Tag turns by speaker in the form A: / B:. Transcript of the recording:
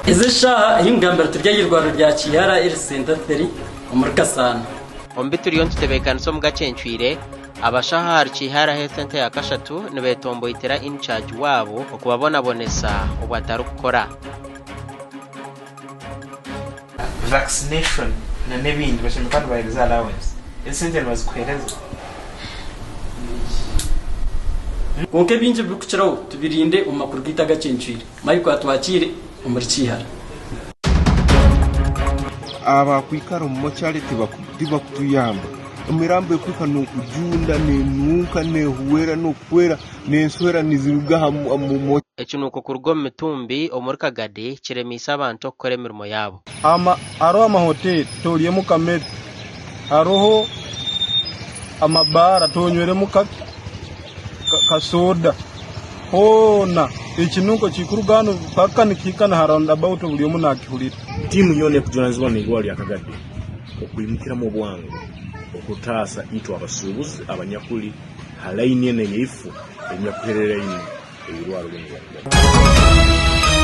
A: Ezi eshaaha ei nkugambira turi aha irwariro rya Kiihara Health Centre 3 omuri Kasaana.
B: Omu bi turiyo nitutebeekanisa omu gakyencwire, abashaho ahari Kiihara Health Centre ya kashatu nibetomboitera in-charge waabo okubabonabonesa obwo atarikukora.
C: Vaccination na n'ebindi bashemereire kuba nibaheereza allowance. Ezi sente nibazikuheereza?
A: Kwonka ebingi ebirikukiraho tubirinde omu makuru gaitu agacencwire. Michael atwakiire omuri Kiihara.
D: Abakwikara omu mochare tibakutuyamba, emirambo ekuhika nokujunda nenunka nehwera nokuhwera nenswera niziruga omu mochare.
B: Ekinuuko kuruga omu mitumbi omuri Kagadi kiremiise abantu okukora emirimo yaabo.
E: Ama hariho amahoteri toryemu kamere, hariho amabaara tonyweremu kaki kasoda hoona ekinunko kikuruga hanu paka nikihika na ha round about buri omwe nakihurira.
F: Tiimu yoona ekujunanizibwa n'eirwariro lya Kagadi okwimukiramu obwangu okutaasa itwe abasuubuzi abanyakuli ha layini enu ey'eifu enyakuhereraine eirwariro linu erya Kagadi.